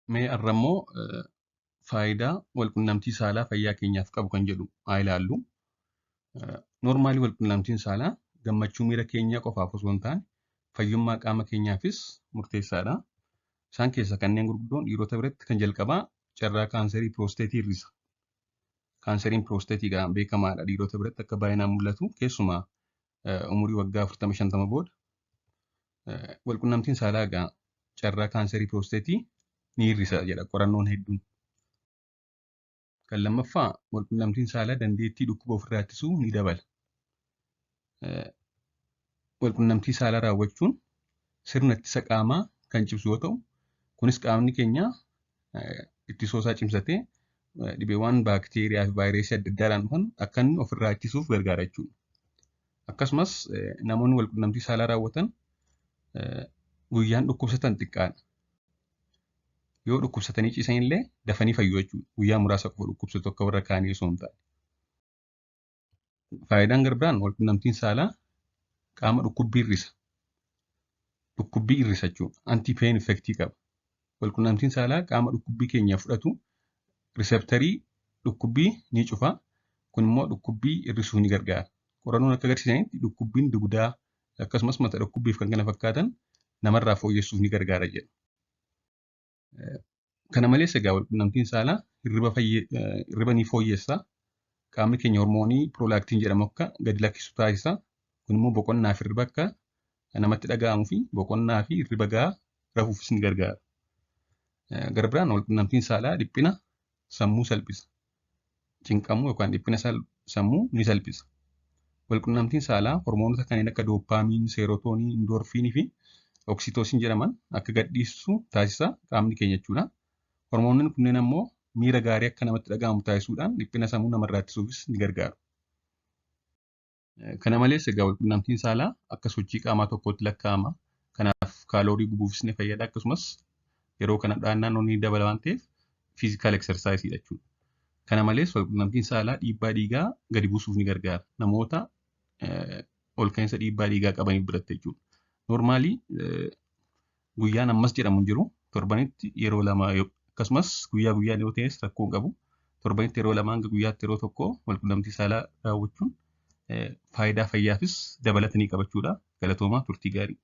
Mee har'a immoo faayidaa walqunnamtii saalaa fayyaa keenyaaf qabu kan jedhu haa ilaallu. Normally walqunnamtiin saalaa gammachuu miira keenyaa qofaaf osoo hin taane fayyummaa qaama keenyaafis murteessaadha. Isaan keessaa kanneen gurguddoon dhiirota biratti kan jalqabaa carraa kaanserii piroosteetii hir'isa. Kaanseriin piroosteetii beekamaadha, dhiirota biratti akka baay'inaan mul'atu, keessumaa umurii waggaa 40-50 booda. Walqunnamtiin saalaa egaa carraa kaanserii piroosteetii ni hir'isa jedha qorannoon hedduun. Kan lammaffaa, walqunnamtiin saalaa dandeettii dhukkuba ofirraa ittisuu ni dabala. Walqunnamtii saalaa raawwachuun sirna ittisa qaamaa kan cimsu yoo ta'u, kunis qaamni keenya ittisoo isaa cimsatee dhibeewwan baakteeriyaa fi vaayirasii adda addaadhaan dhufan akka inni ofirraa ittisuuf gargaara jechuudha. Akkasumas namoonni walqunnamtii saalaa raawwatan guyyaan dhukkubsatan xiqqaadha. Yoo dhukkubsatanii ciisan illee dafanii fayyu jechuudha. Guyyaa muraasa qofa dhukkubsatu akka warra kaanii osoo hin taane. Faayidaan gara biraan, walqunnamtiin saalaa qaama dhukkubbii hir'isa. Dhukkubbii hir'isa jechuudha. Anti pain effectii qaba. Walqunnamtiin saalaa qaama dhukkubbii keenya fudhatu, receptorii dhukkubbii ni cufa. Kun immoo dhukkubbii hir'isuuf ni gargaara. Qorannoon akka agarsiisanitti dhukkubbiin dugdaa akkasumas mata dhukkubbiif kan kana fakkaatan namarraa fooyyessuuf ni gargaara jedha. Kana malees egaa walqunnamtiin saalaa hirriba ni fooyyessa. Qaamni keenya hormoonii prolactin jedhamu akka gadi lakkisu taasisa. Kun immoo boqonnaa fi hirriba akka namatti dhaga'amuu fi boqonnaa fi hirriba gahaa rafuufis ni gargaara. Gara biraan, walqunnamtiin saalaa dhiphina sammuu salphisa. Cinqamuu yookaan dhiphina sammuu ni salphisa. Walqunnamtiin saalaa hormoonota kanneen akka dopamine, serotonin, endorphinii fi oxytocin jedhaman akka gadhiisu taasisa qaamni keenya jechuudha. Hormoononni kunneen ammoo miira gaarii akka namatti dhaga'amu taasisuudhaan dhiphina sammuu namarraa ittisuufis ni gargaaru. Kana malees egaa walqunnamtiin saalaa akka sochii qaamaa tokkootti lakkaa'ama. Kanaaf kaaloorii gubuufis ni fayyada, akkasumas yeroo kana dhaannaan ni dabala waan ta'eef physical exerciseiidha jechuudha. Kana malees walqunnamtiin saalaa dhiibbaa dhiigaa gadi buusuuf ni gargaara. Namoota ol ka'iinsa dhiibbaa dhiigaa qabaniif biratti jechuudha. Normally guyyaan ammas jedhamu hin jiru. Torbanitti yeroo lama, akkasumas guyyaa guyyaan yoo ta'es rakkoo hin qabu. Torbanitti yeroo lama hanga guyyaatti yeroo tokko walqunnamtii saalaa raawwachuun faayidaa fayyaafis dabalata ni qaba jechuudha. Galatoomaa, turtii gaarii.